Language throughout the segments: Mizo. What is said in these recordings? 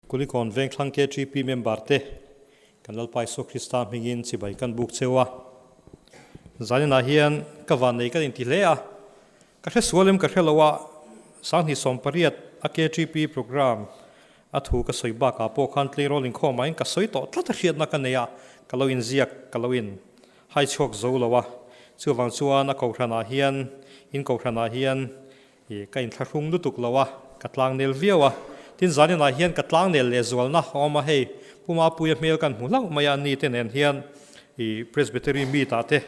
Kulikawn Vengthlang KTP member te kan Lalpa Isua Krista hmingin chibai kan buk cheu a. Zaninah hian ka vannei kan inti hle a, ka hre sual em ka hre lo a, 2018 a KTP program a thu ka sawi bakah pawh khan tleirawl inkhawmah in ka sawi tawh tlat a hriatna ka nei a, ka lo inziak ka lo in hai chhuak zo lo a, chuvang chuan a kohhranah hian in kohhranah hian I ka inthlahrung lutuk lo a, ka tlangnel viau a. Tin, zaninah hian ka tlangnel lehzualna a awm a, hei Pu Mapuia hmel kan hmu hlauh mai a, ni te nen hian i Presbytery meet ah te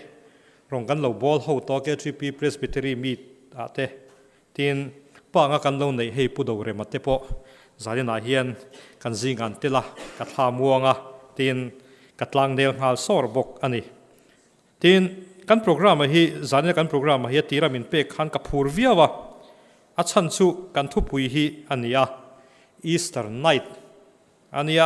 rawn kan lo bawl ho tawh a, KTP Presbytery meet ah te. Tin, pa anga kan lo neih hei Pu Dorema te pawh zaninah hian kan zing an tel a, ka thla muang a, tin, ka tlangnel nghal sawr bawk a ni. Tin, kan programme hi, zanina kan programme hi a tira min pek khan ka phur viau a, a chhan chu kan thupui hi a ni a, Easter night a nia,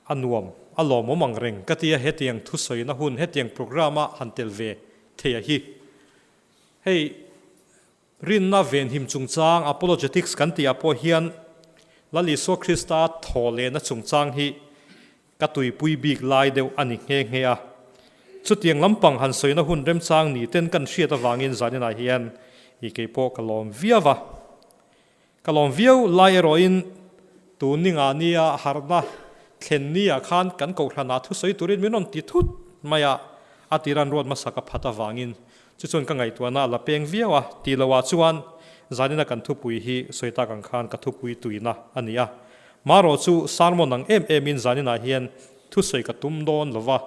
a nuam, a lawmawm ang reng ka ti a, hetiang thusawina hun, hetiang programme a han tel ve thei a hi. Hei, rinna venhim chungchang, apologetics kan tih ah pawh hian Lal Isua Krista thawhlehna chungchang hi Ka tuipui bik lai deuh a ni nghe nghe a. Chutiang lampang han sawina hun remchang ni ten kan hriat avangin zaninah hian i kei pawh ka lawm viau a. Ka lawm viau lai erawhin tun ninga nia harhna thlen ni ah khan kan kohhranah thusawi turin min rawn ti thut mai a, a tiran ruat hmasa ka phat avangin chu chuan ka ngaihtuahna a la peng viau a ti lo ah chuan zanina kan thupui hi sawi tak ang khan ka thupui tuina a ni a. Marawh chu sermon ang em emin zaninah hian thusawi ka tum dawn lo va,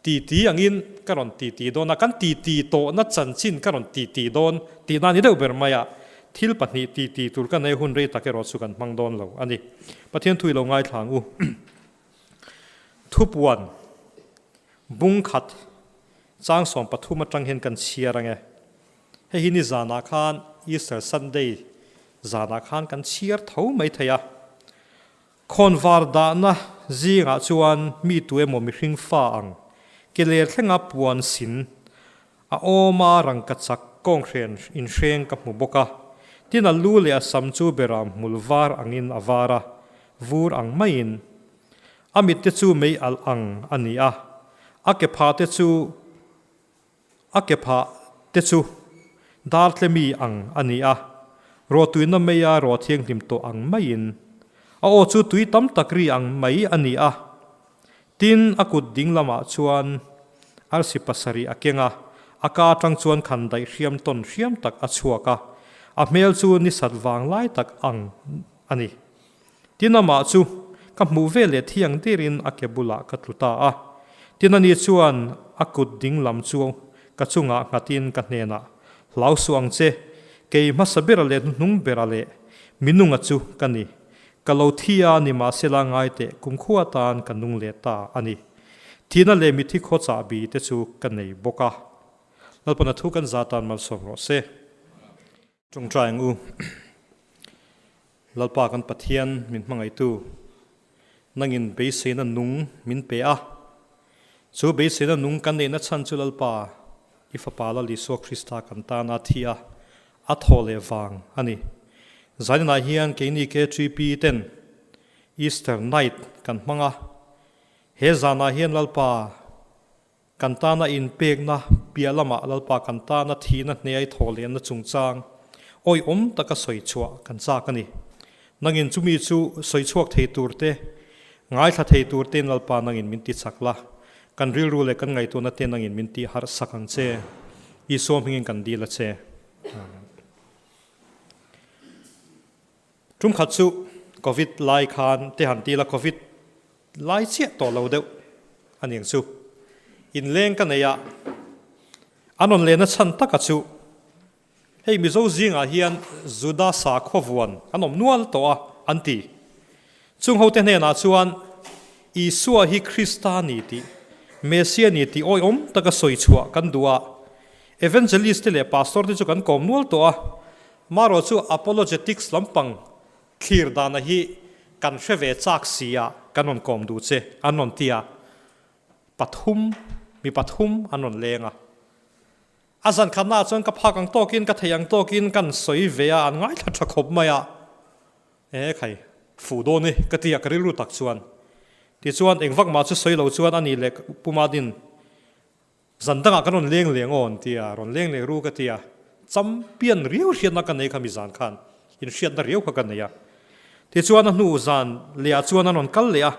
titi angin ka rawn titi dawn a, kan titi tawhna chanchin ka rawn titi dawn tihna a ni deuh ber mai a, thil pahnih titi tur ka nei hun rei tak erawh chu kan hmang dawn lo a ni. Pathian thu i lo ngaithla ang u. Thupuan bung khat chang 13 atang hian kan chhiar ang e. Hei hi nizanah khan Easter Sunday zanah khan kan chhiar tho mai thei a. Khawnvar dahna zingah chuan mi tu emaw mihring fa ang ke ler thlenga puan sin a awma rangkachak kawnghren inhreng ka hmu bawk a. Tin a lu leh a sam chu beram hmul var angin a var a, vur ang maiin. A mitte chu mei alh ang a ni a, a ke pha te chu A ke phah te chu dartlemi ang a ni a, rawhtuina meia rawh thianghlim tawh ang maiin a aw chu tui tam tak ri ang mai a ni a. Tin, a kut ding lamah chuan arsi pasarih a keng a, a ka atang chuan khan daih hriam tawn hriam tak a chhuak a, a hmel chu ni sat vang lai tak ang a ni. Tin amah chu ka hmuh ve leh thiang dirin a ke bulah ka tlu ta a. Tin ani chuan a kut ding lam chu ka chungah nghatin ka hnenah, Hlau suh ang che, kei hmasa bera leh hnuhnung bera leh minunga chu ka ni. Ka lo thi a nimahsela ngai teh kumkhua tan ka nung leh ta a ni. Thihna leh mithi khaw chahbi te chu ka nei bawk a. Lalpana thu kan za tan malsawm rawh se. Tawngtai ang u. Lalpa kan Pathian min hmangaihtu, nangin beiseina nung min pe a. Chu beiseina nung kan neihna chhan chu Lalpa, i Fapa Lal Isua Krista kan tana thi a, a thaw leh vang a ni. Zaninah hian keini KTP ten Easter Night kan hmang a. He zanah hian Lalpa, Kan tana inpekna piah lamah Lalpa kan tana thihna hniai thawhlenna chungchang awihawm taka sawi chhuah kan chak a ni. Nangin chumi chu sawi chhuak thei tur te, ngaithla thei tur tein Lalpa nangin min ti chak la, kan rilru leh kan ngaihtuahna te nangin min tih harh sak ang che. Isua hmingin kan dil a che. Amen. Tum khat chu Covid lai khan te han ti la, Covid Lai chiah tawh lo deuh a niang chu. Inleng ka nei a, an rawn lehna chhan taka chu hei Mizo zingah hian Juda sakhua vuan an awm nual tawh a an ti. Chung hote hnenah chuan Isua hi Krista ni tih, Messia ni tih awihawm taka sawi chhuah kan duh a, Evangelist te leh Pastor te chu kan kawm nual tawh a, marawh chu Apologetics lampang Thlir dana hi kan hre ve chak si a, kan rawn kawm duh che, an rawn ti a, pathum, mi pathum an rawn leng a. A zan khatnaah chuan ka phak ang tawkin, ka thei ang tawkin kan sawi ve a, an ngaithla tha khawp mai a, e khai. Fuh dawn e ka ti a ka rilru tak chuan. Tichuan engvak mah chu sawi lo chuan a nih leh Pu Madin zan dangah kan rawn leng leng aw an ti a, rawn leng leh ru ka ti a, champion riau hriatna ka nei kha mi zan khan inhriatna riau kha ka nei a. Tichuan a hnu zan lehah chuan an rawn kal leh a,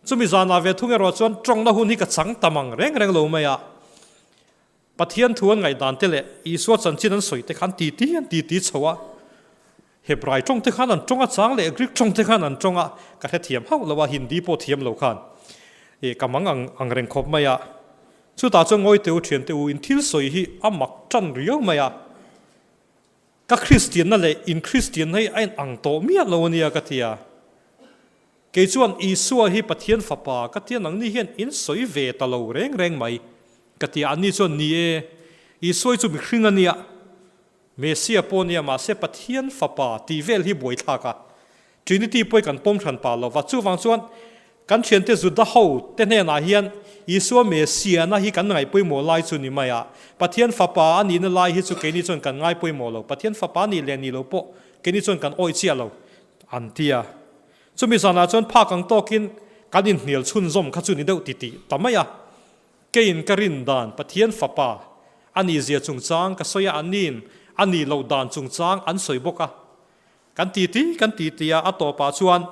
chumi zanah ve thung erawh chuan tawngna hun hi ka chang tam ang reng reng lo mai a. Pathian thu an ngaihdan te leh Isua chanchin an sawi te khan titi an titi chho a, Hebrai tawng te khan an tawng a chang leh Greek tawng te khan an tawng a, ka hrethiam hauh lo a, Hindi pawh thiam lo khan ih ka mang ang ang reng khawp mai a. Chutah chuan ngawi teh u thian te u in thil sawi hi a mak tan riau mai a, ka Kristianna leh in Kristianna hi a in ang tawh miah lo a nia ka ti a. Kei chuan Isua hi Pathian Fapa ka tia nangni hian in sawi ve ta lo reng reng mai ka tia anni chuan ni e, Isua hi chu mihring a nia, Messia pawh nia mahse Pathian Fapa tih vel hi buaithlak a, Trinity pawh hi kan pawm hran pah lo va, chuvang chuan kan thiante Juda ho te hnenah hian Isua Messia na hi kan ngaihpawimawh lai chu ni mai a, Pathian Fapa a nihna lai hi chu keini chuan kan ngaipawimawh lo, Pathian Fapa nih leh nih lo pawh keini chuan kan awih chiah lo an tia. Chumi zanah chuan phak ang tawkin kan inhnial chhunzawm kha chu ni deuh titih ta mai a. Keiin ka rin dan Pathian Fapa a nihzia chungchang ka sawi a, anniin a nih loh dan chungchang an sawi bawk a. Kan titi kan titi a, a tawpah chuan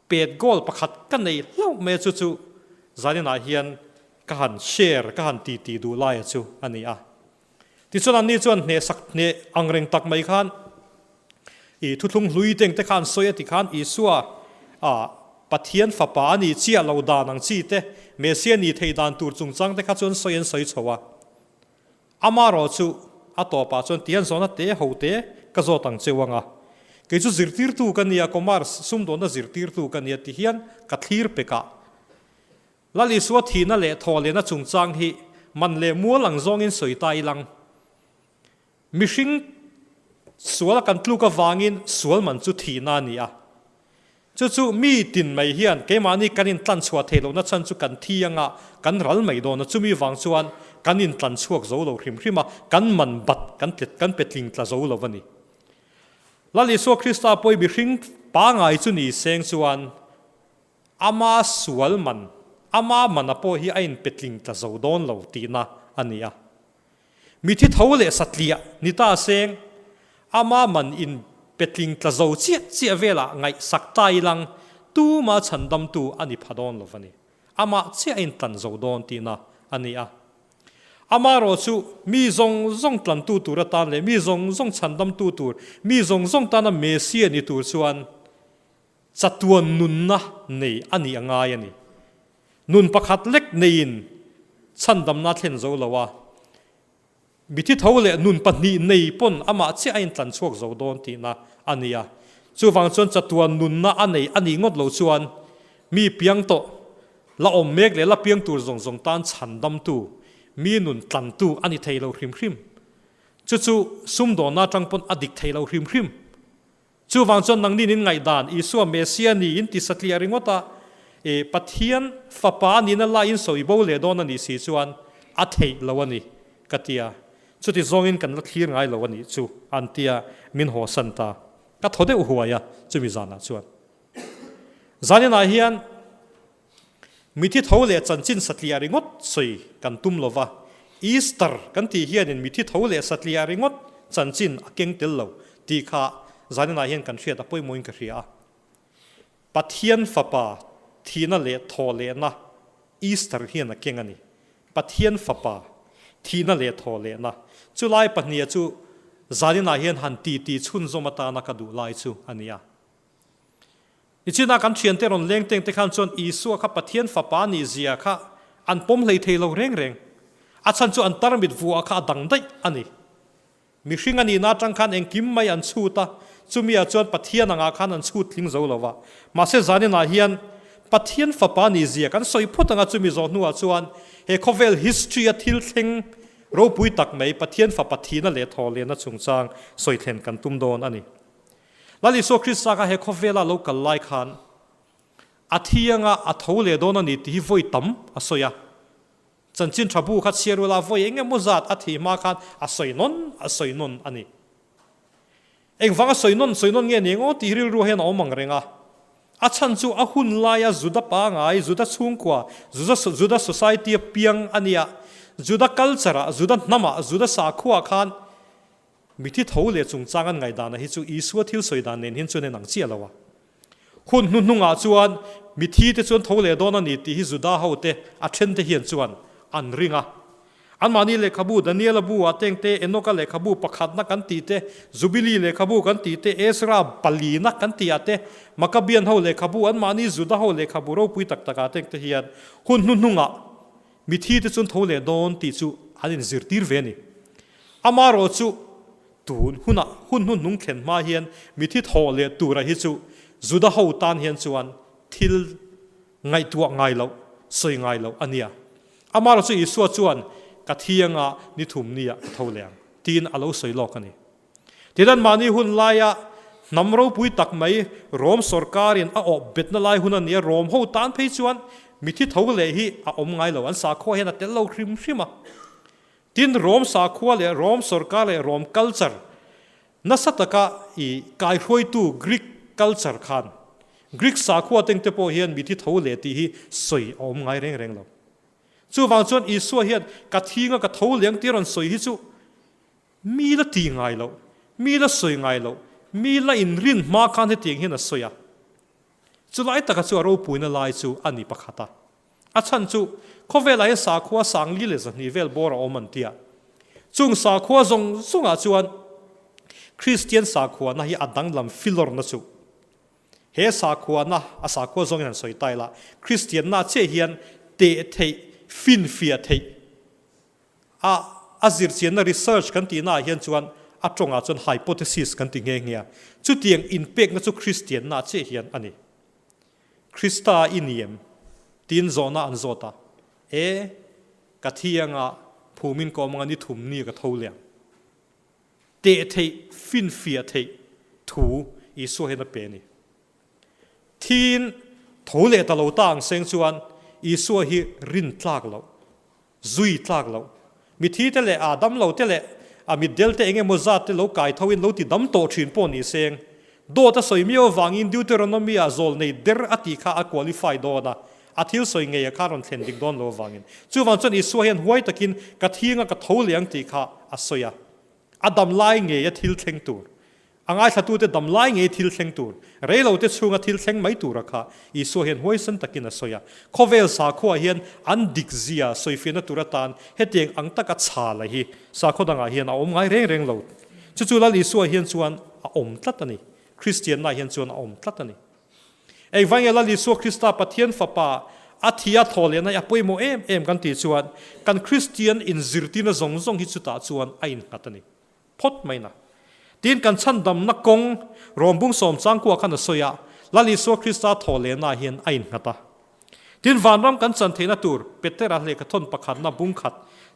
pet goal pakhat ka nei hlauh mai a, chu chu zaninah hian ka han share, ka han titi duh laia chu a ni a. Tichuan anni chuan hnehsak hneh angreng tak mai khan i thuthlung hlui teng te khan sawi a ti khan Isua a Pathian fapa a nih chiah lo dan ang chi te, Messia ni thei dan tur chungchang te kha chuan sawi an sawi chho a. Amarawh chu a tawpah chuan tihian zawhna te ho te ka zawt ang cheu anga. Kei chu zirtirtu ka nia, commerce sumdawnna zirtirtu ka nia tihian ka thlir pekah Lal Isua thihna leh thawhlehna chungchang hi man leh mual ang zawngin sawi ta ilang. Mihring sual a kan tluk avangin sual man chu thihna a ni a. Chu chu mi tin mai hian keimahni kan intlanchhuah theih lohna chhan chu kan thi anga kan ral mai dawn a, chumi vang chuan kan intlanchhuak zo lo hrim hrim a, kan man bat kan tlet kan pe tling tla zo lo a ni. Lal Isua Krista pawh hi mihring pangai chu ni seng chuan Ama sual man, ama mana pawh hi a inpetling tla zo dawn lo tihna a ni a. Mithi tho leh satliah ni ta seng, ama man inpetling tla zo chiah chiah velah ngaihsak ta ilang tuma chhandamtu a ni pha dawn lo va ni. Amah chiah a intlan zo dawn tihna a ni a. Amarawh chu mi zawng zawng tlantu tur atan leh mi zawng zawng chhandamtu tur, mi zawng zawng tana Messia ni tur chuan Chatuan nunna nei a nih a ngai a ni. Nun pakhat lek neiin chhandamna thlen zo lo a, mithi tho leh nun pahnih nei pawn amah chiah a intlan chhuak zo dawn tihna a ni a. Chuvang chuan chatuan nunna a nei a nih ngawt lo chuan mi piang tawh, la awm mek leh la piang tur zawng zawng tan chhandamtu, mi nun tlantu a ni thei lo hrim hrim. Chu chu sumdawnna atang pawn a dik thei lo hrim hrim. Chuvang chuan nangnin in ngaihdan Isua Messia ni in ti satliah ringawt a, i Pathian Fapa nihna laiin sawi bo leh dawn a nih si chuan a theih lo a ni, ka ti a. Chuti zawngin kan la thlir ngai lo a nih chu, an ti a, min hawsan ta. Ka thaw deuh huai a, chumi zanah chuan. Zaninah hian Mithi tho leh chanchin satliah ringawt sawi kan tum lo va, Easter kan tih hianin mithi tho leh satliah ringawt chanchin a keng tel lo tih kha zaninah hian kan hriat a pawimawhin ka hria a. Pathian Fapa thihna leh thawhlehna Easter hian a keng a ni. Pathian Fapa thihna leh thawhlehna chulai pahniha chu zaninah hian han titi chhunzawm atana ka duh lai chu a ni a. Nichina kan thiante rawn leng teng te khan chuan Isua kha Pathian Fapa nih zia kha an pawm hlei thei lo reng reng. A chhan chu an tarmit vuah kha a dang daih a ni. Mihring a nihna atang khan engkim mai an chhut a, chumi ah chuan Pathian angah khan an chhut tling zo lo va. Mahse zaninah hian Pathian Fapa nih zia kan sawi phawt anga chumi zawh hnuah chuan he khawvel history a thil thleng ropui tak mai Pathian Fapa thihna leh thawhlenna chungchang sawi thlen kan tum dawn a ni. Lal Isua Krista kha he khawvela lo kal lai khan a thi anga a tho leh dawn a ni tih hi vawi tam a sawi a. Chanchin tha bu kha chhiar ula vawi eng emaw zat a thih hma khan a sawi nawn a sawi nawn a ni. Engvanga sawi nawn sawi nawn nge ni eng aw tih rilru hian a awm ang reng a. A chhan chu a hun laia Juda pangai, Juda chhungkua, Juda Juda society a piang a nia. Juda culture ah, Juda hnam ah, Juda sakhua ah khan mithi tho leh chungchang an ngaihdan ah hi chu Isua thil sawi dan nen hian chuan en ang chiah lo a. Hun hnuhnung ah chuan mithi te chuan tho leh dawn a ni tih hi Juda ho te a then te hian chuan an ring a. Anmahni lehkhabu Daniela bu ah tengte, Enoka lehkhabu pakhatna kan tih te, Jubilee lehkhabu kan tih te, Ezra palina kan tih ah te, Makabian ho lehkhabu, anmahni Juda ho lehkhabu ropui tak tak ah tengte hian hun hnuhnungah mithi te chuan tho leh dawn tih chu an inzirtir ve a ni. Amaherawh chu tun hunah hun hnuhnung thlen hma hian mithi thawh leh tura hi chu Juda ho tan hian chuan thil Ngaihtuah ngai loh, sawi ngai loh a nia. Amaherawh chu Isua chuan, Ka thianga ni thum nia ka tho leh ang, tiin a lo sawi lawk a ni. Tin, anmahni hun laia hnam ropui tak mai Rom sawrkarin a awh betna lai hun a nia, Rom ho tan phei chuan mithi tho leh hi a awm ngai lo, an sakhua hian a tel lo hrim hrim a. Tin, Rom sakhua leh Rom sawrkar leh Rom culture Nasa taka i kaihruaitu Greek culture khan Greek sakhua tengte pawh hian mithi tho leh tih hi sawi a awm ngai reng reng lo. Chuvang chuan Isua hian ka thinga ka tho leng tih rawn sawi hi chu mi la ti ngai loh, mi la sawi ngai loh, mi la inrin hma khan hetiang hian a sawi a. Chulai taka chu a ropuina lai chu a ni pakhat a. A chhan chu khawvelah hian sakhua sangli leh 200 vel bawr a awm an ti a. Chung sakhua zawng zawngah chuan Kristian sakhuana hi a danglam filawrna chu he sakhuana a sakhua zawngin han sawi ta ila, Kristianna chiah hian teh theih, finfiah theih a a zirchianna research kan tihna ah hian chuan a tawngah chuan hypothesis kan ti nghe nghe a. Chutiang inpekna chu Kristianna chiah hian a ni. Krista i ni em? Tiin zawhna an zawt a. E, ka thi anga phumin ka awm anga ni thum ni ka tho leh ang. Teh theih, finfiah theih thu Isua hian a pe a ni. Thiin tho leh ta lo ta ang seng chuan Isua hi rin tlak loh Zui tlak loh. Mithi te leh a dam lo te leh a mitdel te eng emaw zat te lo kai tho in lo ti dam tawh thin pawh ni seng. Dawt a sawi miau avangin Deuteronomy ah zawl nei der a tih kha a qualify dawn a, a thil sawi ngei a kha rawn thlen dik dawn lo avangin. Chuvang chuan Isua hian huai takin ka thinga ka tho leh ang tih kha a sawi a. A dam lai ngei a thil thleng tur. A ngaithlatute dam lai ngei thil thleng tur, reilote chhunga thil thleng mai tura kha Isua hian huaisen takin a sawi a. Khawvel sakhuaah hian an dikzia sawifiahna tur atan hetiang ang taka chhala hi sakhaw dangah hian a awm ngai reng reng lo. Chu chu Lal Isua hian chuan a awm tlat a ni. Kristianna hian chuan a awm tlat a ni. Engvang nge Lal Isua Krista Pathian Fapa a thi a thaw lehna hi a pawimawh em em kan tih chuan kan Kristian inzirtirna zawng zawng hi chutah chuan a innghat a ni. Phawt mai na. Tin, kan chhandamna kawng Rawmbung sawmchangkua khan a sawi a, Lal Isua Krista thaw lehna hian a innghat a. Tin, vanram kan chan theihna tur Petera lehkhathawn pakhatna bung khat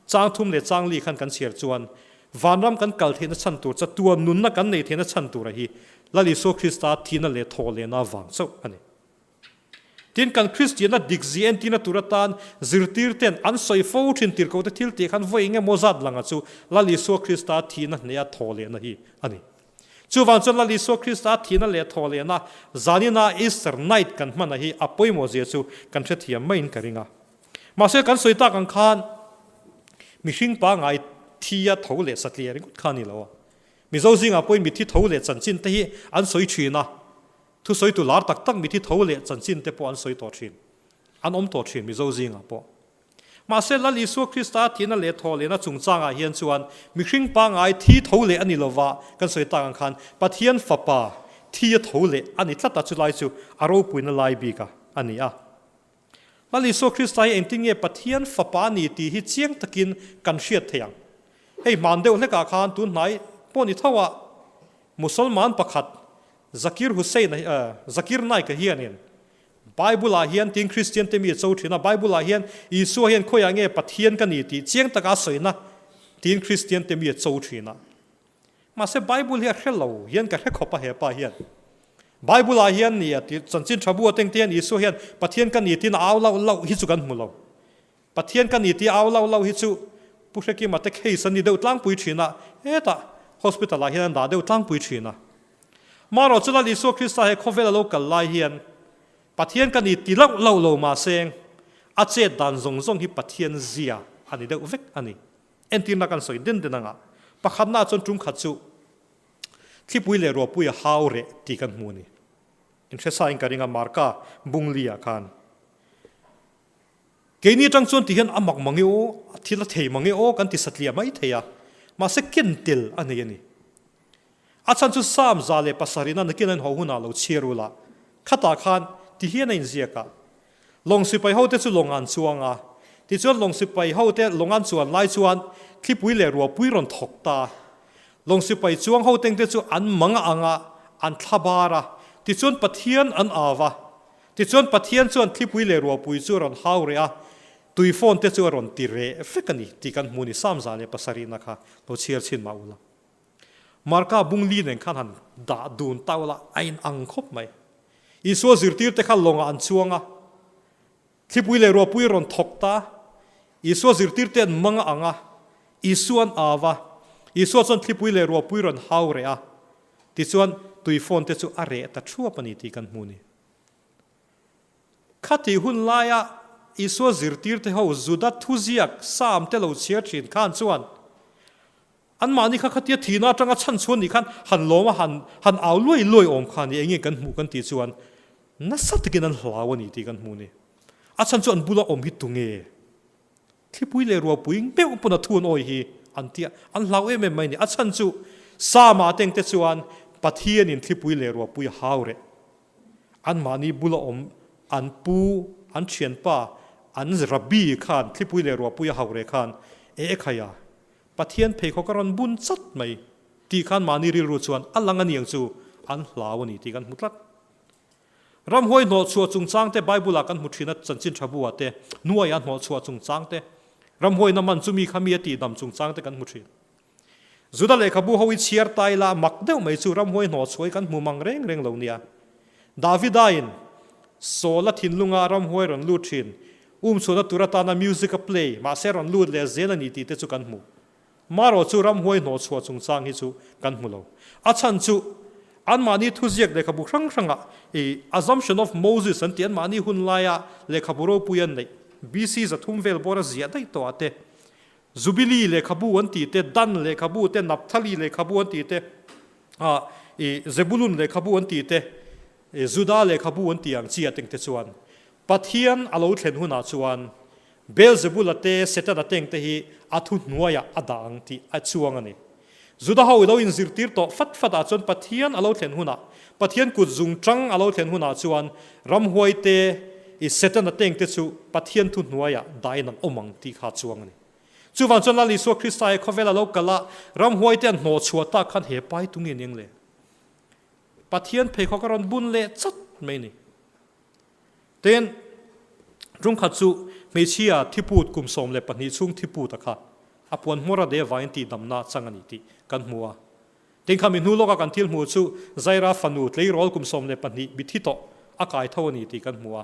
chang thum leh chang li khan kan chhiar chuan vanram kan kal theihna chhan tur chatuan nunna kan neih theihna chhan tura hi Lal Isua Krista thihna leh thaw lehna vang chauh a ni. Tin, kan Kristianna dik zi entirna tur atan zirtirten an sawi fo thin tirhkohte thil tih khan vawi eng emaw zat langa chu Lal Isua Krista thihna hneha thaw lehna hi a ni. Chuvang chuan Lal Isua Krista thihna leh thaw lehna zanina Easter Night kan hmana hi a pawimawh zia chu kan hrethiam maiin ka ring a. Mahse kan sawi tak ang khan mihring pangngai thia tho leh satliah ringawt kha a ni lo a. Mizo zingah pawhin mithi tho leh chanchin te hi an sawi thin a. Thusawitu lar tak tak mithi tho leh chanchin te pawh an sawi tawh thin. An awm tawh thin Mizo zingah pawh. Mahse Lal Isua Krista thihna leh thaw lehna chungchangah hian chuan mihring pangngai thi tho leh a ni lova kan sawi tak ang khan Pathian Fapa thi a tho leh a ni tlat a, chulai chu a ropuina lai bik a a ni a. Lal Isua Krista hi engtin nge Pathian Fapa a ni tih hi chiang takin kan hriat thei ang. Hei hman deuh hlekah khan tun hnai pawh ni tho a Musalman pakhat Zakir Hussain Zakir Naik a hianin Bible ah hian tin Kristian te mi a cho thin a, Bible ah hian Isua hian khawiah nge Pathian ka ni tih chiang taka a sawina tin Kristian te mi a cho thin a. Mahse Bible hi a hre lo hian ka hre khawp a hepa hian. Bible ah hian ni a ti chanchin tha bu ateng te hian Isua hian Pathian ka ni tin a au lauh lauh hi chu kan hmu lo. Pathian ka ni tih au lauh lauh hi chu Pu Hrekima te case an ni deuh tlangpui thin a, hetah hospital ah hian an dah deuh tlangpui thin a. Marawh chu Lal Isua Krista he khawvel a lo kal lai hian Pathian ka ni ti loh loh lo mahse a chet dan zawng zawng hi Pathian zia a ni deuh vek a ni. Entirna kan sawi den den anga pakhatnaah chuan tum khat chu thlipui leh ruahpui a hau reh tih kan hmu a ni. Inhresain ka ring a Marka Bungli-ah khan Keini atang chuan ti hian a mak mang e aw, a thil a thei mang e aw kan ti satliah mai thei a, mahse ken tel a nei a ni. A chhan chu Psalm 107 a nakin a inhaw hunah lo chhiar ula, khatah khan ti hian a inziak a, Lawng sipai hote chu lawng an chuang a, tichuan lawng sipai hote lawng an chuan lai chuan thlipui leh ruahpui rawn thawk ta. Lawng sipai chuang hotengte chu an mang a ang a, an thla bar a, tichuan Pathian an au a, Tichuan Pathian chuan thlipui leh ruahpui chu a rawn hau reh a, tui phone te chu a rawn ti reh vek a ni tih kan hmu ni Psalm 107 na kha lo chhiar chhin mah ula. Marka bung li nen khan han dah dun ta ula a in ang khawp mai. Isua zirtir te kha lawngah an chuang a, thlipui leh ruahpui a rawn thawk ta, Isua zirtir te an mang a ang a, Isua an au a, Isua chuan thlipui leh ruahpui rawn hau reh a, Tichuan, tui phone te chu a reh ta thuap a ni tih kan hmu ni. Khatih hun laia Isua zirtirte ho Juda thuziak Psalm te lo chhiar thin khan chuan anmahni kha khatia thihna atanga chhan chhuan nih khan han lawm a, han han au luai luai awm kha a ni, enge kan hmuh kan tih chuan nasa takin an hlau a ni tih kan hmu ni. A chhan chu an bula awm hi tunge? Thlipui leh ruahpui meuh pawn a thu an awi hi an tia, an hlau em em mai ni. A chhan chu Sama teng te chuan Pathianin thlipui leh ruahpui a hau reh. Anmahni bula awm an pu, an thianpa, an Rabbi khan thlipui leh ruahpui a hau reh khan e e khaia, Pathian pheikhawk a rawn bun chat mai tih khan mahni rilru chuan a lang a niang chu an hlau a ni tih kan hmu tlat. Ramhuai hnawhchhuah chungchang te Bible-ah kan hmu thin a, chanchin tha bu-ah te, nuaia hnawhchhuah chungchang te, ramhuaina man chu mi kha mi a tihdam chungchang te kan hmu thin. Juda lehkhabu ho i chhiar ta ila mak deuh mai chu ramhuai hnawhchhuah hi kan hmu mang reng reng lo nia. Davida-in Saul-a thinlunga ramhuai rawn lut thin, umchhuahna tur atana music a play, mahse rawn lut leh zel a ni tih te chu kan hmu. Marawh chu ramhuai hnawhchhuah chungchang hi chu kan hmu lo. A chhan chu anmahni thuziak lehkhabu hrang hrangah i Assumption of Moses an tih anmahni hun laia lehkhabu ropui an neih BC 300 vel bawra ziah daih tawhah te, Jubilee lehkhabu an tih te, Dan lehkhabu te, Naphtali lehkhabu an tih te, i Zebulun lehkhabu an tih te, Juda lehkhabu an tih ang chi ateng te chuan Pathian a lo thlen hunah chuan Beelzebula te, Setana teng te hi a thu hnuaiah a dah ang tih a chuang a ni. Juda ho i lo inzirtir tawh fat fat ah chuan Pathian a lo thlen hunah, Pathian kut zung tang a lo thlen hunah chuan ramhuai te i Setana teng te chu Pathian thu hnuaiah dahin an awm ang tih kha a chuang a ni. Chuvang chuan Lal Isua Krista he khawvel a lo kal a, ramhuai te an hnawhchhuah tak khan he pai tu nge ning le? Pathian pheikhawk a rawn bun leh chat mai a ni. Tin, tungkhat chu hmeichhia thiput kum 12 chhung thiput a kha a puan hmawr a deh vangin tihdamna chang a ni tih kan hmu a. Tin, khami hnu lawka kan thil hmuh chu Zaira fanu tleirawl kum 12 mithi tawh a kai tho a ni tih kan hmu a.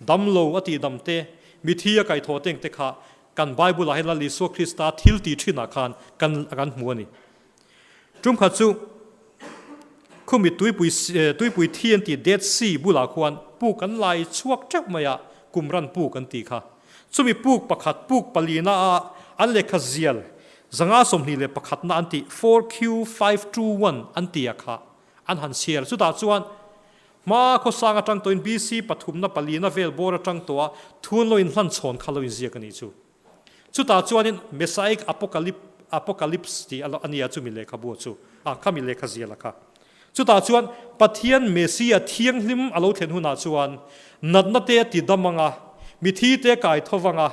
Damlo a tihdam te, mithi a kaihthawh teng te kha kan Bible-ah hian Lal Isua Krista thil tih thinah khan kan kan hmu a ni. Tumkhat chu khumi tuipui tuipui thi an tih Dead Sea bulah khuan puk an lai chhuak teuh mai a, Qumran puk an tih kha. Chumi puk pakhat, puk palina a an lehkha zial 521 na an tih 4Q521 an tih a kha an han chhiar. Chutah chuan hma khawsang atang tawhin BC pathumna palina vel bawr atang tawha thun lo inhlan chhawn kha lo inziak a nih chu. Chutah chuanin Messiah Apocalypse tih a nia chumi lehkhabu chu, a khami lehkha zial a kha. Chutah chuan Pathian Messiah thianghlim a lo thlen hunah chuan natna te a ti dam anga, mithi te a kai tho vang a,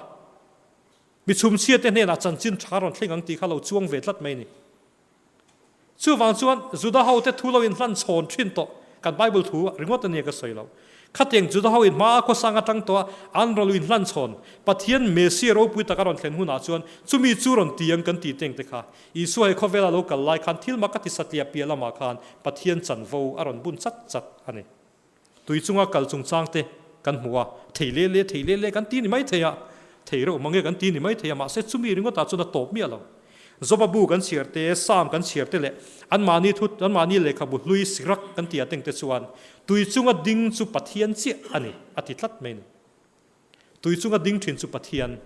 mi chhumchhia te hnenah chanchin tha rawn thleng ang tih kha lo chuang ve tlat mai a ni. Chuvang chuan Juda hote thu lo inhlan chhawn thin tawh, kan Bible thu ringawt a nia ka sawi lo. Khatiang Juda ho in hma khawsang atang tawh a an rawn inhlan chhawn, Pathian Messiah ropui tak a rawn thlen hunah chuan chumi chu rawn ti ang kan tih teng te kha. Isua he khawvela lo kal lai khan thil mak a ti satliah piah lamah khan Pathian chanvo a rawn bun chat chat a ni. Tui chunga kal chungchang te kan hmu a, thei le le, thei le le kan ti ni mai thei a, thei reuh mange kan ti ni mai thei a, mahse chumi ringawtah chuan a tawp miah lo. Joba bu kan chhiar te, Psalm kan chhiar te leh anmahni thu, anmahni lehkhabu hlui Sirak kan tih ah teng te chuan tui chunga ding chu Pathian chiah a ni a ti tlat mai a ni. Tui chunga ding thin chu Pathian,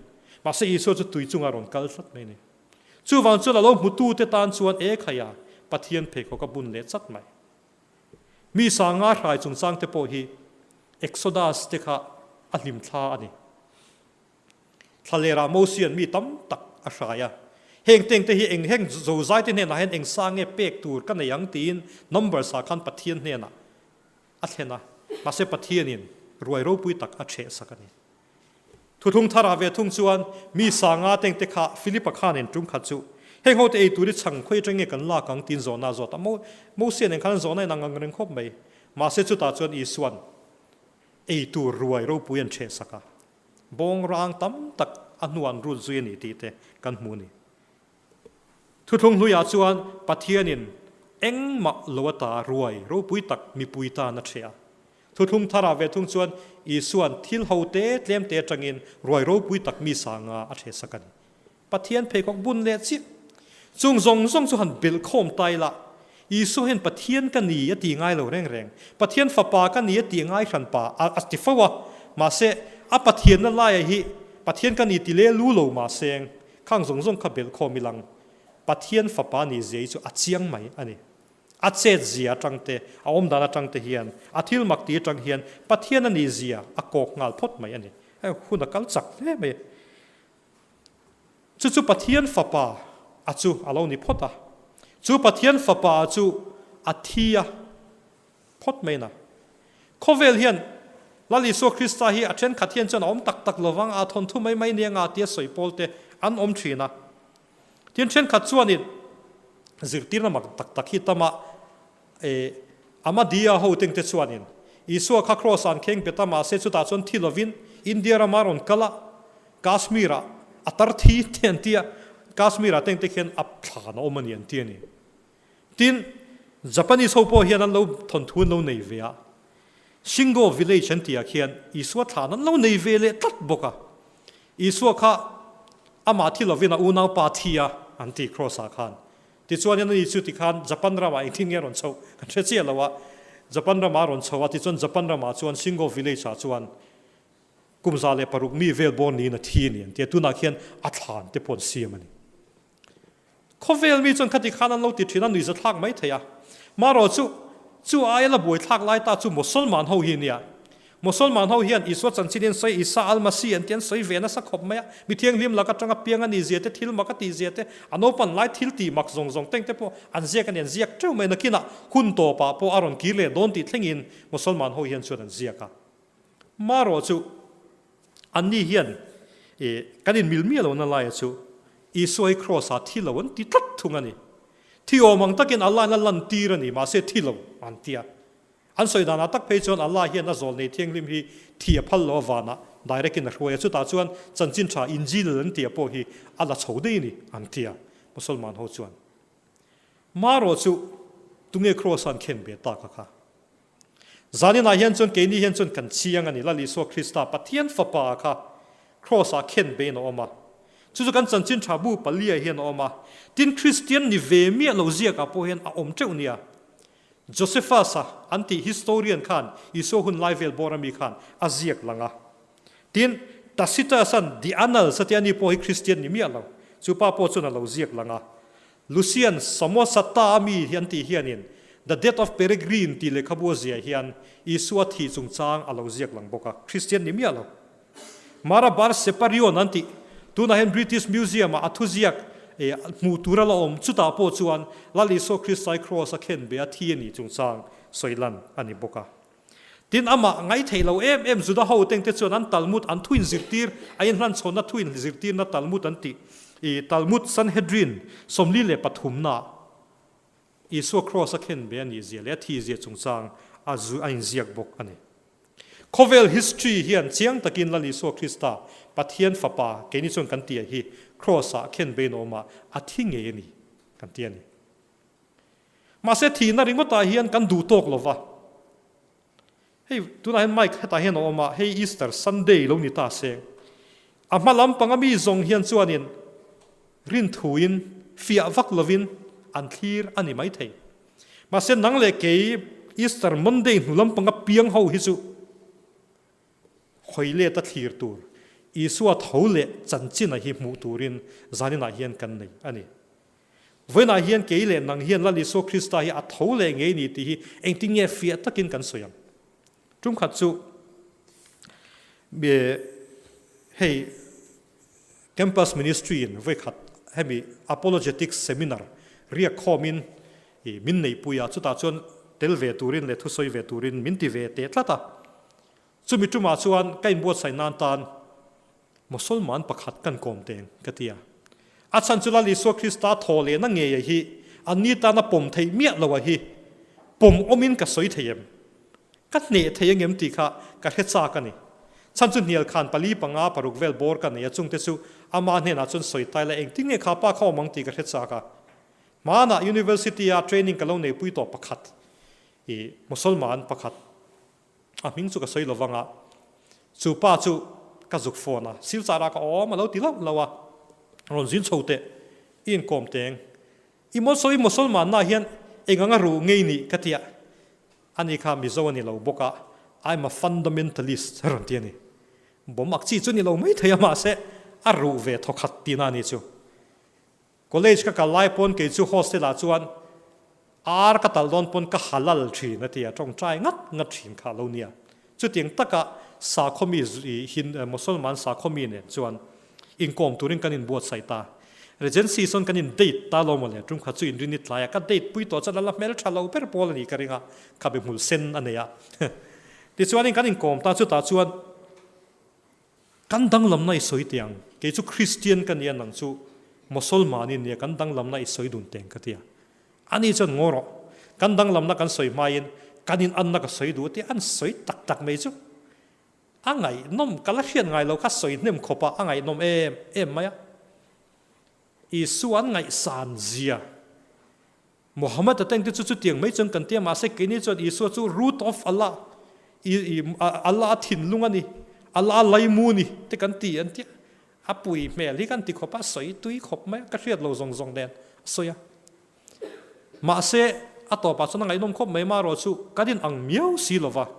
mahse Isua chu tui chunga rawn kal tlat mai a ni. Chuvang chuan a lo hmutute tan chuan e khaia Pathian pheikhawk a bun leh chat mai. Mi sanga hrai chungchang te pawh hi Exodus te kha a hlim thla a ni. Thlalerah Mosian mi tam tak a hrai a, heng teng te hi eng heng zozai te hnenah hian eng sa nge pek tur ka nei ang tiin Numbers ah khan Pathian hnenah a thlen a, mahse Pathianin ruai ropui tak a ṭheh sak a ni. Thuthlung tharah ve thung chuan mi sanga teng te kha Philipa khanin tum khat chu heng ho te ei tur i chhang khawi atang nge kan lak ang tiin zawhna a zawt a, Mosia nen khan an zawhna in ang ang reng khawp mai. Mahse chutah chuan Isuan ei tur ruai ropui an ṭheh sak a, bawng rang tam tak a hnuah an rut zui a ni tih te kan hmu a ni. Thuthlung hluiah chuan Pathianin engmah lo ata ruai ropui tak mipui tan a ṭheh a. Thuthlung tharah ve thung chuan Isua'n thil ho te tlem te atangin ruai ropui tak mi sanga a ṭheh sak a ni. Pathian pheikhawk bun leh chiah. Chung zawng zawng chu han belh khawm ta ila, Isua hian Pathian ka ni a ti ngai lo reng reng. Pathian fapa ka ni a ti ngai hran pa a ti fo a. Mahse, a Pathianna laia hi Pathian ka ni ti le lu lo mahseng, Khang zawng zawng kha belh khawm ilang Pathian fapa nih zia hi chu a chiang mai a ni. A chet zia atang te, a awm dan atang te hian, a thil mak ti atang hian Pathian a nih zia a kawk nghal phawt mai a ni. Hei hun a kal chak hle mai a. Chu chu Pathian fapa a chu a lo ni phawt a. Chu Pathian fapa a chu a thi a. Phawt mai na. Khawvel hian Lal Isua Krista hi a thenkhat hian chuan a awm tak tak lovang a, thawnthu mai mai nia nga tia sawi pawl te an awm thin a. Tin thenkhat chuanin zirtirna mak tak tak hi tama e Ahmadiyya ho teng te chuanin Isua kha Kraws ah an kheng bet a mahse chutah chuan thi lovin India rama rawn kal a, Kashmir ah a tar thi te an tia, Kashmir ah teng te khian a thlan a awm a ni an ti a ni. Tin, Japanese ho pawh hian an lo thawnthu an lo nei ve a, Shingo village an tih ah khian Isua thlan an lo nei ve leh tlat bawk a. Isua kha amah thi lovin a unaupa thi a an ti cross ah khan. Tichuanin ani chu tikhan Japan ramah engtin nge a rawn chhoh kan hre chiah lo a, Japan ramah a rawn chho a, tichuan Japan ramah chuan Shingo village ah chuan kum 106 mi vel bawr niin a thi a ni an ti a, tunah khian a thlan te pawh an siam a ni. Khawvel mi chuan khati khan an lo ti thin a, nuihza thlak mai thei a. Marawh chu, chu aia la buai thlak lai ta chu Mosolman ho hi nia. Mosolman ho hian Isua chanchin in sawi Isa al-Masih an ti an sawi ve nasa khawp mai a. Mi thianghlim lak atanga piang a nih zia te, thil mak a tih zia te, a naupan lai thil tih mak zawng zawng teng te pawh an ziak a ni, an ziak teuh mai. Nakinah hun tawpah pawh a rawn kir leh dawn tih thlengin Mosolman ho hian chuan an ziak a. Marawh chu, Anni hian kan inmil miah lohna laia chu Isua hi Kraws-ah thi lo an ti tlat thung a ni. Thi awm ang takin Allah in a lantir a ni, mahse thi lo an ti a. An sawi danah tak phei chuan Allah hian a zawlnei thianghlim hi thi a phal lo avanah direct in a hruai a, chutah chuan chanchin tha Injil an tih pawh hi a la chho daih a ni an ti a, Musalman ho chuan. Marawh chu tunge Kraws-a an khen ve tak a kha? Zaninah hian chuan keini hian chuan kan chiang a ni, Lal Isua Krista, Pathian Fapa kha Kraws-ah khen bein a awm a. Chu chu kan chanchin tha bu paliah hian a awm a. Tin, Kristian ni ve miah lo ziakah pawh hian a awm teuh nia. Josephus-a an tih historian khan Isua hun lai vel bawr ami khan a ziak lang a. Tin, Tacitus-a'n The Annals a tia ani pawh hi Kristian ni miah lo. Chu pa pawh chuan a lo ziak lang a. Lucian Samosata a mi hi an tih hianin The Death of Peregrine tih lehkhabu a ziah hian Isua thih chungchang a lo ziak lang bawk a, Kristian ni miah lo. Mara Bar Separion an tih, tunah hian British Museum ah a thuziak hmuh tur a la awm, chutah pawh chuan Lal Isua Kristai Kraws a khen be a thi a nih chungchang sawi lan a ni bawk a. Tin, amah ngaihtheih lo em em Juda ho tengte chuan an Talmud an thuin zirtir, a inhlanchhawnna thuin zirtirna Talmud an tih, i Talmud Sanhedrin 43 na Isua Kraws a khen ve a nih zia leh a thi zia chungchang a zu a inziak bawk a ni. Khawvel history hian chiang takin Lal Isua Krista, Pathian Fapa, keini chuan kan tih hi Kraws-ah khen vein a awm a, a thi ngei a ni kan ti a ni. Mahse thihna ringawtah hian kan duh tawk lo va. Hei tunah hian mic hetah hian a awm a, hei Easter Sunday lo ni ta se. A hma lampang a mi zawng hian chuanin rinthuin. fiah vak lovin an thlir a ni maithei. Mahse nang leh kei Easter Monday hnu lampanga piang ho hi chu hawi leta thlir tur Isua tho leh chanchina hi hmuh turin zaninah hian kan nei a ni. Vawiinah hian kei leh nang hian Lal Isua Krista hi a tho leh ngei ni tih hi engtin nge fiah takin kan sawi ang? Tumkhat chu hei Campus Ministry in vawikhat hemi Apologetics Seminar riak khawmin min neihpui a, chutah chuan tel ve turin leh thusawi ve turin min ti ve teh tlat a. Chumi tumah chuan ka inbuatsaih nan tan Mosolman pakhat kan kawm teng ka ti a. A chhan chu Lal Isua Krista thaw lehna ngei a hi anni tana pawm theih miah lo a hi pawm awmin ka sawi thei em? Ka hneh thei angem tih kha ka hre chak a ni. Chhan chu hnial khan pali panga paruk vel bawr ka nei a chungte chu ama hnenah chuan sawi tai la engtin nge kha pa kha awm ang tih ka hre chak a. Hmanah University a training ka lo neipui tawh pakhat i Mosolman pakhat A hming chu ka sawi lo vang a, chu pa chu ka zuk phone a, Silchar ah ka awm a lo ti lauh lauh a, rawn zin chho teh, i inkawm teng, i Mawlsawi Mosolman na hian eng anga ruh ngei nih ka tia, ani kha Mizo a ni lo bawk a, I'm a fundamentalist a rawn ti a ni. Bawm ak chi chu ni lo mai thei a mahse a ruh ve thawkhat tihna a ni chu. College ka kal lai pawn kei chu hostel ah chuan ar ka tal dawn pawn ka halal thin a ti a, tawngtai ngat ngat thin kha a lo nia. Chutiang taka sakhaw mi hin Mosolman sakhaw mi nen chuan inkawm turin kan inbuatsaih ta. Regency sawn kan in date ta lo mawle, tum khat chu inrin i tlai a, ka date pui tawh chuan a la hmel tha lo ber pawl a nih ka ring a, khabe hmul sen a nei a. Tichuanin kan inkawm ta, chutah chuan Kan danglamna i sawi teh ang, kei chu Kristian ka nia nang chu Mosolman i nia kan danglamna i sawi dun teng ka ti a. Ani chuan ngaw rawh, kan danglamna kan sawi hmain kan in anna ka sawi duh tia an sawi tak tak mai chu a ngaihnawm, ka la hriat ngai lo kha sawi hnem khawp a, a ngaihnawm em em mai a. Isua an ngaihsan zia. Muhammad a tengte chu chutiang mai chuan kan ti a, mahse keini chuan Isua chu root of Allah, i Allah a thinlung a ni, Allah a laimu a ni te kan ti an ti a, a pui hmel hi kan ti khawp a, sawi tui khawp mai a, ka hriat lo zawng zawng nen a sawi a. Mahse a tawpah chuan a ngaihnawm khawp mai marawh chu kan in ang miau si lova,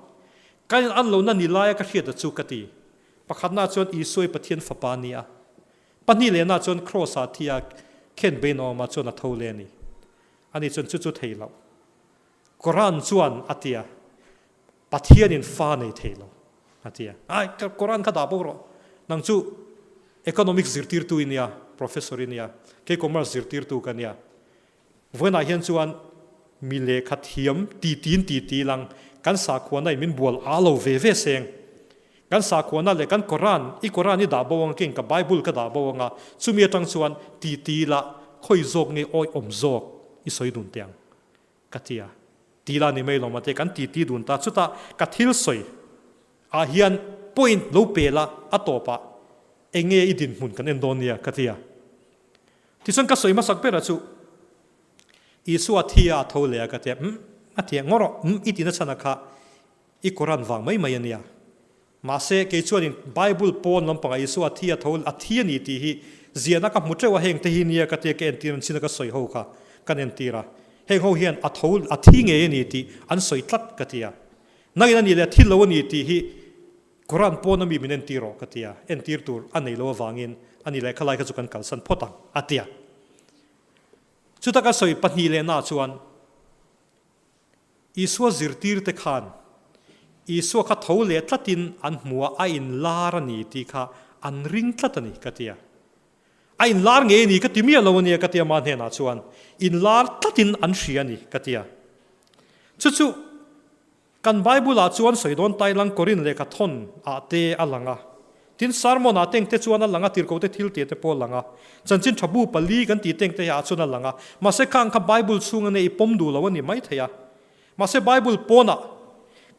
kan in an lohna ni laia ka hriat a chu ka ti. Pakhatna chuan Isua i Pathian fapa a ni a, Pahnih lehna chuan Kraws-ah thi a khen bein a awm a, chuan a tho leh a ni. Ani chuan chu chu thei loh. Koran chuan a ti a, Pathianin fa nei thei lo, a ti a. Ai, Koran kha dah bo rawh. Nang chu Economics zirtirtu i nia, Professor i nia, kei Commerce zirtirtu ka nia. Vawiinah hian chuan mi lehkha thiam titiin titi lang kan sakhuana in min bual a lo ve ve seng. Kan sakhuana leh kan Koran, i Koran i dah bo anga keng ka Bible ka dah bo anga chumi atang chuan titi la khawi zawk nge awi awm zawk i sawi dun teh ang ka ti a. Ti la ni mai lo mate kan titi dun ta chutah ka thil sawi ah hian point lo pe la a tawpah enge i dinhmun kan en dawn nia ka ti a. Tichuan ka sawi hmasak ber a chu Isua thi a tho leh a ka ti a, umm a ti a, ngaw rawh, umm i tihna chhan a kha i Koran vang mai mai a nia. Mahse kei chuanin Bible pawn lampangah Isua thi a tho a thi a ni tih hi ziahna ka hmu teuh a, heng te hi nia ka tia ka entir an china ka sawi ho kha kan entir a, heng ho hian a tho a thi ngei a ni tih an sawi tlat ka ti a. Nangin a nih leh a thi lo a ni tih hi Quran pawn a mi min entir rawh ka ti a, entir tur a nei lo avangin a ni leh khalai kha chu kan kalsan phawt ang a ti a. Chuta ka sawi pahnih lehna chuan Isua zirtirte khan Isua kha tho leh tlatin an hmu a, a inlar a ni tih kha an ring tlat a ni ka ti a. A inlar ngei a ni ka ti miah lo a nia ka ti a, mah hnenah chuan inlar tlatin an hria a ni ka ti a. Chu chu Kan Bible ah chuan sawi dawn tai lang Korin lehkha thawn ah te a lang a. Tin, sermon ah teng te chuan a lang a, tirhkoh te thil tih te pawh a lang a. Chanchin tha bu pali kan tih teng te hi ah chuan a lang a. Mahse khang kha Bible chhung ania i pawm duh lo a ni mai thei a. Mahse Bible pawnah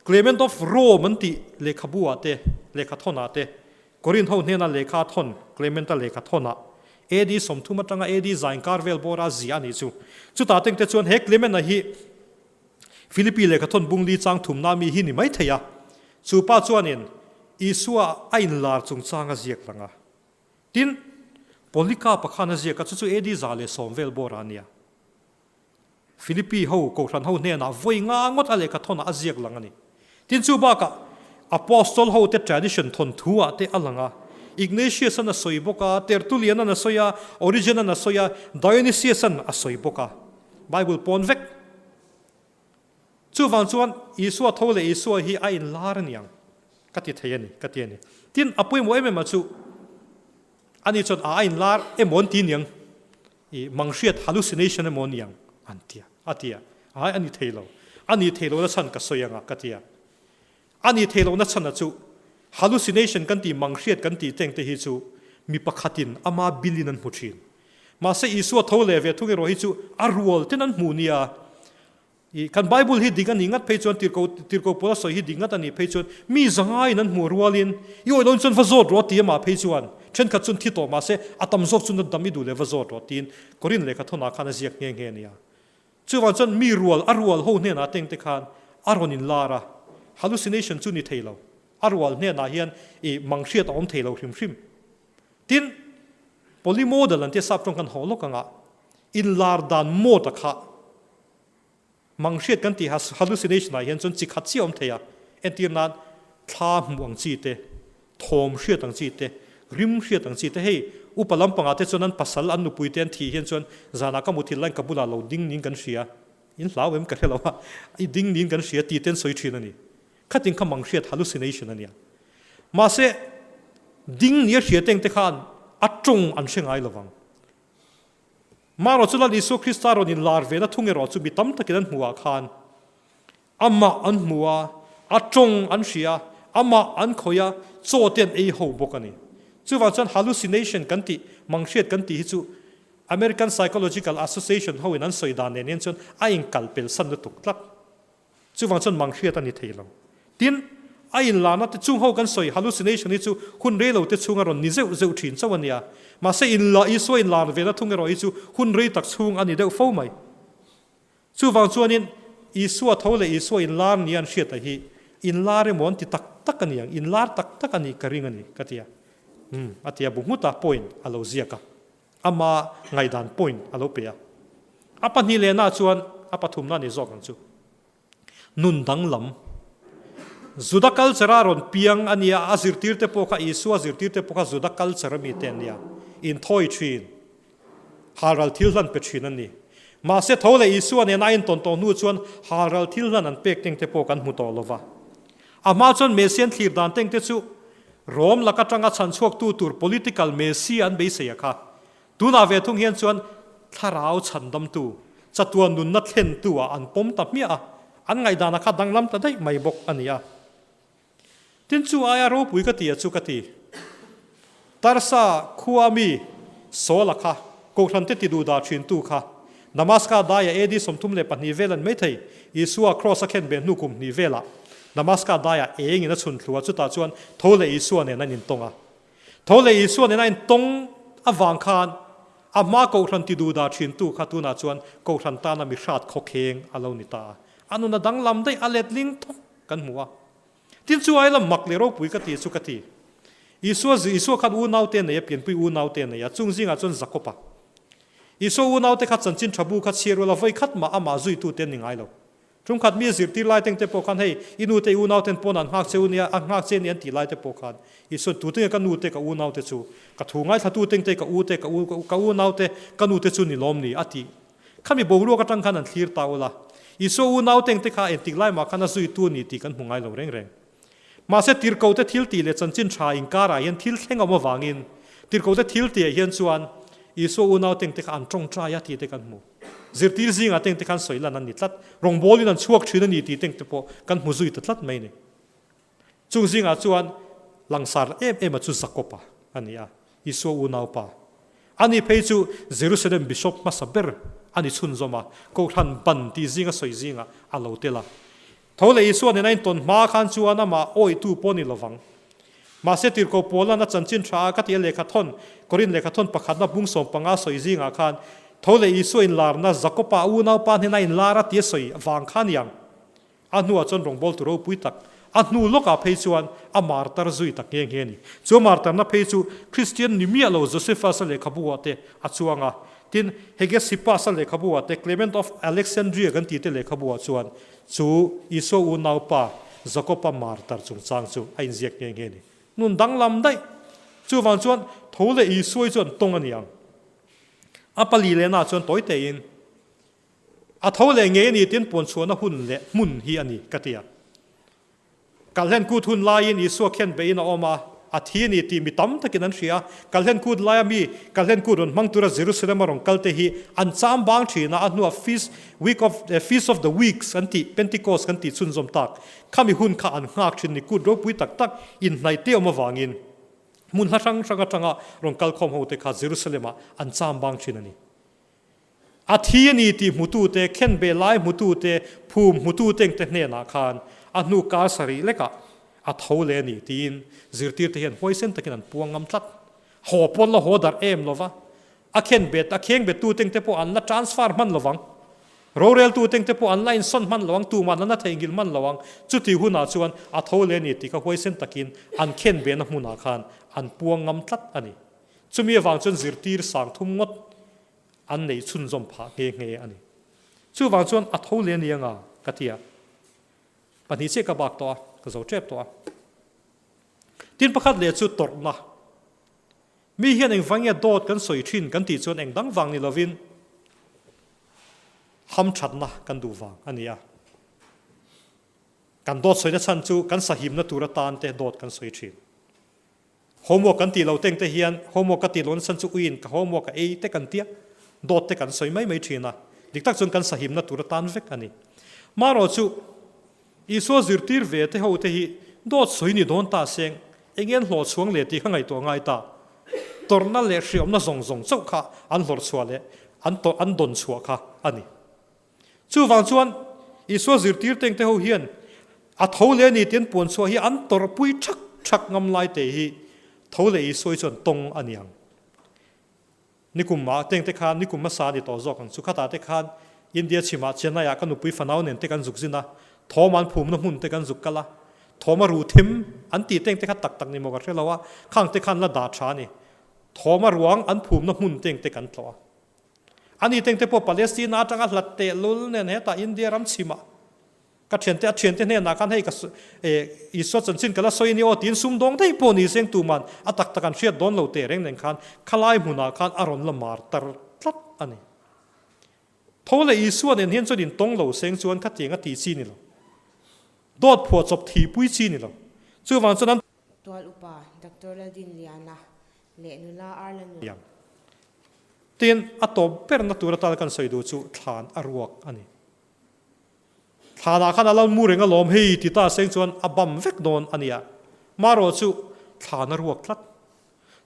Clement of Rome an tih lehkhabu ah te, lehkha thawn ah te, Korin ho hnena lehkha thawn, Clement-a lehkha thawn ah AD 30 atanga AD zainkar vel bawra ziah a nih chu. Chutah teng te chuan he Clement-a hi Philippi lehkha thawn bung li chang thumna mi hi ni mai thei a, chu pa chuanin Isua a inlar chungchang a ziak lang a. Tin, Polycarp-a khan a ziak a, chu chu AD 110 vel bawrah a nia. Philippi ho Kohhran ho hnenah vawi nga ngawt a lehkha thawnah a ziak lang a ni. Tin chu bakah Apostol ho te tradition thawnthu ah te a lang a, Ignatius an a sawi bawk a, Tertullian an a sawi a, Origen an a sawi a, Dionysius an a sawi bawk a. Bible pawn vek. Chuvang chuan Isua tho leh Isua hi a inlar a niang ka ti thei a ni, ka ti a ni. Tin, a pawimawh em em a chu ani chuan a a inlar emaw an ti niang, i manghriat hallucination emaw niang an ti a, a ti a. Ai a ni thei lo, a ni thei lohna chhan ka sawi anga ka ti a. A ni thei lohna chhan a chu hallucination kan tih manghriat kan tih teng te hi chu mi pakhatin ama bilin an hmu thin. Mahse Isua tho leh ve thung erawh hi chu a rual ten an hmu nia. I kan Bible hi dik a nih ngat phei chuan tirko tirko pawl a sawi hi dik ngat a nih phei chuan mi zangaiin an hmuh rualin i awih loin chuan va zawt rawh ti amah phei chuan thenkhat chuan thi tawh mahse a tam zawk chu na dam i duh leh va zawt rawh tiin Korin lehkha thawnah khan a ziak nghe nghe a nia. Chuvang chuan mi rual a rual ho hnenah teng te khan a rawn inlar a, hallucination chu ni thei lo. A rual hnenah hian i manghriat a awm thei lo hrim hrim. Tin, polymodal an tia sap tawng kan haw lawk anga inlar dan mode a kha Manghriat kan tih hallucination ah hian chuan chi khat chiah awm thei a, entir nan thla hmuh ang chi te, thawm hriat ang chi te, rim hriat ang chi te, hei upa lampangah te chuan an pasal an nupui te an thih hian chuan zanah ka muthilh laiin ka bulah lo ding niin kan hria, in hlau em ka hre lo a, i ding niin kan hria tih te an sawi thin a ni. Khatin kha manghriat hallucination a nia. Mahse ding nia hria teng te khan a tawng an hre ngai lovang. Marawh chu Lal Isua Krista rawn inlar vena thung erawh chu mi tam takin an hmuhah khan amah an hmu a, a tawng an hria a, amah an khawih a, chaw te an ei ho bawk a ni. Chuvang chuan hallucination kan tih, manghriat kan tih hi chu American Psychological Association hoin an sawi dan nen hian chuan a inkalpelsan lutuk tlat. Chuvang chuan mang hriat a ni thei lo. Tin, a inlana te chung ho kan sawi hallucination hi chu hun rei lo te chhung a rawn ni zeuh zeuh thin chauh a nia. Mahse inla Isua inlar vena thung erawh hi chu hun rei tak chhung a ni deuh fo mai. Chuvang chuanin Isua tho leh Isua inlar nia an hriata hi inlar emaw an ti tak tak a ni ang, inlar tak tak a nih ka ring a ni ka ti a. Umm a ti a, bu nghut a point a lo ziak a. Ama ngaihdan point a lo pe a. A pahnih lehna chuan a pathumna a ni zawk ang chu. Nun danglam. Juda culture a rawn piang a nia, a zirtirte pawh kha Isua zirtirte pawh kha Juda culture a mite an nia. Inthawi thin, halral thil hlan pe thin an ni. Mahse tho leh Isua nena a intawn tawh hnu chuan halral thil hlan an pek tengte pawh kan hmu tawh lova. A hma chuan Messian thlir dan tengte chu Rom lak atanga chhan chhuaktu tur political Messi an beisei a kha. Tunah ve thung hian chuan thlarau chhandamtu, chatuan nunna thlentu ah an pawm ta hmiah a, an ngaihdan a kha danglam ta daih mai bawk a ni a. Tin chu aia ropui ka ti a chu ka ti. Tarsa khua mi Saul-a kha, Kohhran te ti duhdah thintu kha, Damaska daia AD 32 vel an mai thei, Isua kraws a khen beh hnu kum hnih velah Damaska daia engin a chhun thlu a, chutah chuan tho leh Isua nen an intawng a. Tho leh Isua nen a intawng avang khan a hma Kohhran ti duhdah thintu kha tunah chuan Kohhran tana mi hrat khawkheng a lo ni ta a. A nun a danglam daih a letling thawk kan hmu a. Tin chu ai lam mak leh ropui ka ti chu ka ti. Isua Isua khan unaute a nei a, pianpui unaute a nei a, chung zingah chuan Jakob-a. Isua unaute kha chanchin tha bu kha chhiar ula vawi khat mah amah zuitute an ni ngai lo. Ṭumkhat mi a zirtir lai tengte pawh khan hei i nute i unauten pawn an nghak che u nia, a nghak che nia an tih laite pawh khan Isua'n tute nge ka nute ka unaute chu, ka thu ngaithlatu tengte ka ute ka u ka unaute ka nute chu ni lawm ni a tih Khami boruak atang khan an thlir ta ula, Isua unau tengte kha engtik lai mah khan a zuitu a ni tih kan hmu ngai lo reng reng. Mahse tirhkohte thil tih leh chanchin tha inkarah hian thil thleng a awm avangin tirhkohte thil tihah hian chuan Isua unau tengte kha an tawngtai a tih te kan hmu. Zirtir zingah tengte khan sawi lan an ni tlat. Rawngbawlin an chhuak thin a ni tih tengte pawh kan hmu zui ta tlat mai a ni. Chung zingah chuan langsar em em a chu Jakob-a a ni a, Isua unaupa. Ani phei chu Jerusalem bishop hmasa ber a ni chhunzawm a, Kohhran ban tih zinga sawi zingah a lo tel a. Tho leh Isua nena intawn hma khan chuan amah awitu pawh a ni lovang. Mahse tirhkoh Paula'n a chanchin tha a ka tih a lehkha thawn, Korin lehkha thawn pakhatna bung 15 sawi zingah khan tho leh Isua inlarna Jakob-a unaupa hnena inlar a tih a sawi vang kha a ni ang. A hnuah chuan rawngbawltu ropui tak. A hnu lawkah phei chuan a martar zui ta nghe nghe a ni. Chu a martarna phei chu Kristian ni miah lo Josephus-a lehkhabu-ah te a chuang a. Tin, Hegesippus-a lehkhabu-ah te, Clement of Alexandria kan tih te lehkhabu-ah chuan chu Isua unaupa Jakob-a martar chungchang chu a inziak nghe nghe a ni. Nun danglam daih. Chuvang chuan tho leh Isua hi chuan tawng a ni ang. A pali lehna chuan tawi tein a tho leh ngei a ni tin puanchhuahna hun leh hmun hi a ni ka ti a. Kalhlen kut hun laiin Isua khian beiin a awm a, a thi a ni tih mi tam takin an hria. Kalhlen kut laia mi Kalhlen kut rawn hmang tura Jerusalem a rawn kal te hi an cham bang thin a, a hnuah Feast week of Feast of the Weeks an tih Pentecost kan tih chhunzawm tak khami hun kha an nghak thin ni kut ropui tak tak inhnaih te awm avangin hmun hla hrang hrang atanga rawn kal khawm ho te kha Jerusalem ah an cham bang thin a ni. A thi a ni tih hmutute, khenbeh lai hmutute, phum hmutute te hnenah khan a hnu kar sarih lekah a tho leh a ni tiin zirtirte hian huaisen takin an puang ngam tlat. Haw pawn la haw darh em lova, a khenbet, a khengbettute te pawh an la transfer hman lovang. Roreltute te pawh an la insawn hman lo ang, tuman an la theihnghilh hman lo ang. Chuti hunah chuan a tho leh a ni tih kha huaisen takin an khenbehna hmunah khan an puang ngam tlat a ni. Chumi avang chuan zirtir sang thum ngawt an neih chhunzawm phah nghe nghe a ni. Chuvang chuan a tho leh a ni anga ka ti a, pahnih chiah ka bak tawh a, ka zo tep tawh a. Tin pakhat leh chu tawrhna. Mi hian engvang nge dawt kan sawi thin kan tih chuan engdang vang ni lovin hamthatna kan duh vang a ni a. Kan dawt sawina chhan chu kan sahimna tur atan te dawt kan sawi thin. Homework kan tih lo teng te hian homework ka tih lo nasa chu uiin ka homework a ei te kan tia, dawt te kan sawi mai mai thin a, dik tak chuan kan sahimna tur atan vek a ni. Marawh chu Isua zirtir ve te ho te hi dawt sawi ni dawn ta seng, eng nge an hlawh chhuang leh tih kha ngaihtuah ngai ta. Tawrhna leh hriawmna zawng zawng chauh kha an hlawrh chhuah leh an tawrh an dawn chhuah kha a ni. Chuvang chuan Isua zirtir tengte ho hian a tho leh a ni tih an puan chhuah hi an tawrhpui thak thak ngam lai te hi tho leh Isua hi chuan tawng a ni ang. Nikum ah tengte khan nikum hmasa a ni tawh zawk ang chu khatah te khan India chhimah Chennai ah ka nupui fanau nen te kan zuk zin a, thawm an phumna hmun te kan zuk kal a, thawm a ru them an tih tengte kha tak tak ni maw ka hre lo a, khang te khan la dah tha a ni. Thawm a ruang an phumna hmun tengte kan tlawh a. Ani tengte pawh Palestina atanga hlat tehlul nen hetah India ram chhimah ka thiante a thiante hnenah khan hei ka Isua chanchin ka la sawi a ni aw tiin sumdawng daih pawh ni seng tuman a tak tak an hriat dawn lo teh reng nen khan khalai hmunah khan a rawn la mar tar tlat a ni. Tho leh Isua nen hian chuan intawng lo seng chuan khatiang a tih chi ni lo. Dawt phuah chawp thihpui chi ni lo. Chuvang chuan an. Tual upa Doctor Laldinliana leh nula Arla nu. Ang. Tin, a tawp berna tur atan kan sawi duh chu thlan a ruak a ni. Thlanah khan a lal mu reng alawm hei ti ta seng chuan a bam vek dawn a nia. Marawh chu thlan a ruak tlat.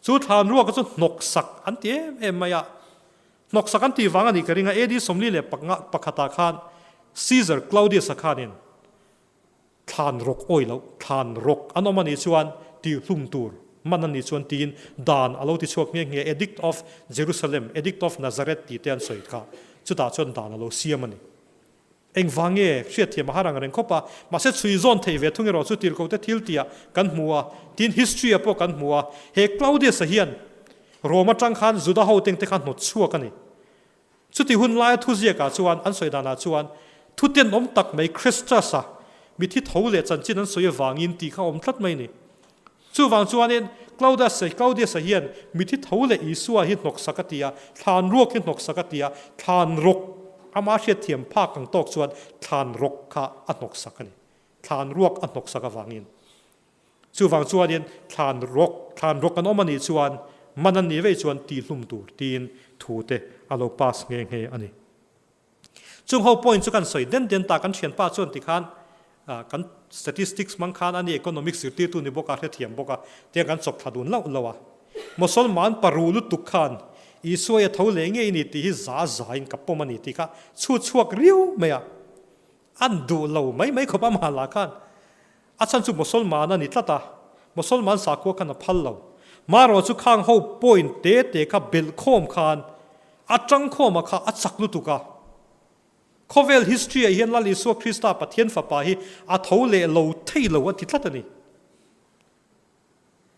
Chu thlan ruaka chu hnawksak an ti em em mai a. Hnawksak an tih vang a nih ka ring a, AD 41 ah khan Caesar Claudius-a khanin Thlan rawk awi loh, thlan rawk an awm a nih chuan tihhlum tur man a nih chuan tiin dan a lo ti chhuak nghe nghe, Edict of Jerusalem, Edict of Nazareth tih te an sawi kha, chutah chuan dan a lo siam a ni. Engvang nge hriatthiam a har ang reng khawp a, mahse chhui zawn theih ve thung erawh chu tirhkohte thil tihah kan hmu a, tin history ah pawh kan hmu a, he Claudius-a hian Rome atang khan Juda ho tengte kha hnawt chhuak a ni. Chuti hun laia thuziakah chuan an sawi danah chuan thu tenawm tak mai Christus-a mithi tho leh chanchin an sawi avangin tih kha a awm tlat mai a ni. Chuvang chuanin Claudius-a Claudius-a hian mithi tho leh Isua hi hnawksak a ti a, thlan ruak hi hnawksak a ti a, thlan rawk ama hriatthiam phak ang tawk chuan thlan rawk kha a hnawksak a ni. Thlan ruak a hnawksak avangin. Chuvang chuanin thlan rawk, thlan rawk an awm a nih chuan man an nih vei chuan tihhlum tur tiin thu te a lo pass nghe nghe a ni. Chung ho point chu kan sawi den den ta, kan thianpa chuan tikhan kan statistics hmang khan a ni economics zirtirtu ni bawk a, hrethiam bawk a, tiang kan chawp thla dun lauh lauh a. Mosolman paru lutuk khan Isua i a tho leh ngei a ni tih hi za zain ka pawm a ni tih kha chhut chhuak riau mai a. An duh lo mai mai khawp a mahla khan a chhan chu Mosolman a ni tlat a, Mosolman sakhua khan a phal lo. Marawh chu khang ho point te te kha belh khawm khan a tang khawm a kha a chak lutuk a. Khawvel history ah hian Lal Isua Krista Pathian Fapa hi a tho leh lo thei lo a ti tlat a ni.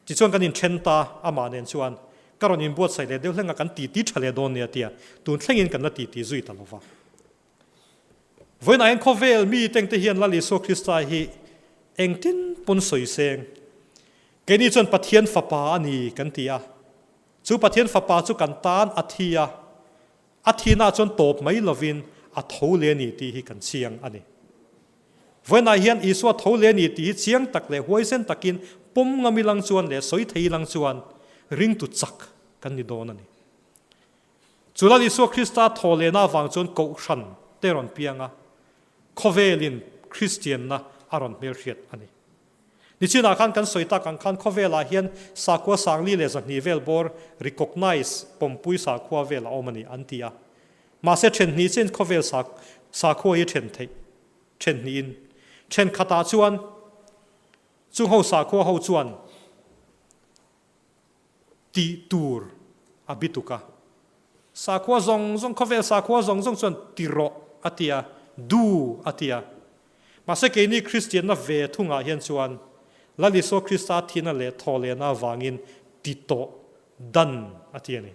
Tichuan kan inthen ta amah nen chuan ka rawn inbuatsaih leh deuh hleng a kan titi tha leh dawn nia tia tun thlengin kan la titi zui ta lova. Vawiinah hian khawvel mi tengte hian Lal Isua Krista hi engtin pawn sawi seng. Keini chuan Pathian Fapa a ni kan ti a, chu Pathian Fapa chu kan tan a thi a, A thihna chuan tawp mai lovin a tho leh a ni tih hi kan chiang a ni. Vawiinah hian Isua tho leh a ni tih hi chiang tak leh huaisen takin pawm ngam ilang chuan leh sawi thei ilang chuan ringtu chak kan ni dawn a ni. Chu Lal Isua Krista thaw lehna avang chuan Kohhran te rawn piang a, khawvelin Kristianna a rawn hmelhriat a ni. Nichinah khan kan sawi tak ang khan khawvelah hian sakhua sangli leh 200 vel bawr recognise pawmpui sakhua vel a awm a ni an ti a. Mahse then hnih chin khawvel sakhua hi then theih then hnihin thenkhatah chuan chung ho sakhua ho chuan tih tur a bituk a. Sakhua zawng zawng, khawvel sakhua zawng zawng chuan ti rawh a ti a, do a ti a. Mahse keini Kristianna ve thungah hian chuan Lal Isua Krista thihna leh thawhlehna avangin ti tawh dan a ti a ni.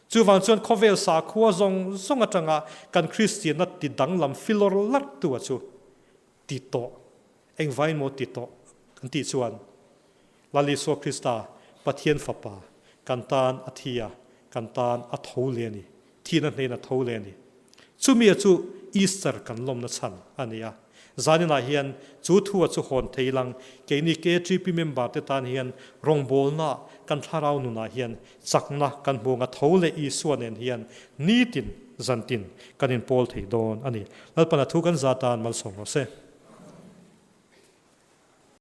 Chuvang chuan khawvel sakhua zawng zawng atanga kan Kristianna ti danglam filawr larh tu a chu ti tawh, engvangin maw ti tawh kan tih chuan Lal Isua Krista, Pathian Fapa, kan tan a thi a, kan tan a tho leh a ni. Thihna hnen a tho leh a ni. Chumi a chu Easter kan lawmna chhan a ni a. Zaninah hian chu thu a chu hawn thei lang keini KTP member te tan hian rawngbawlna kan thlarau nunah hian chakna kan hmu ang a tho leh Isua nen hian nitin zantin kan inpawl thei dawn a ni. Lalpan a thu kan za tan malsawm rawh se.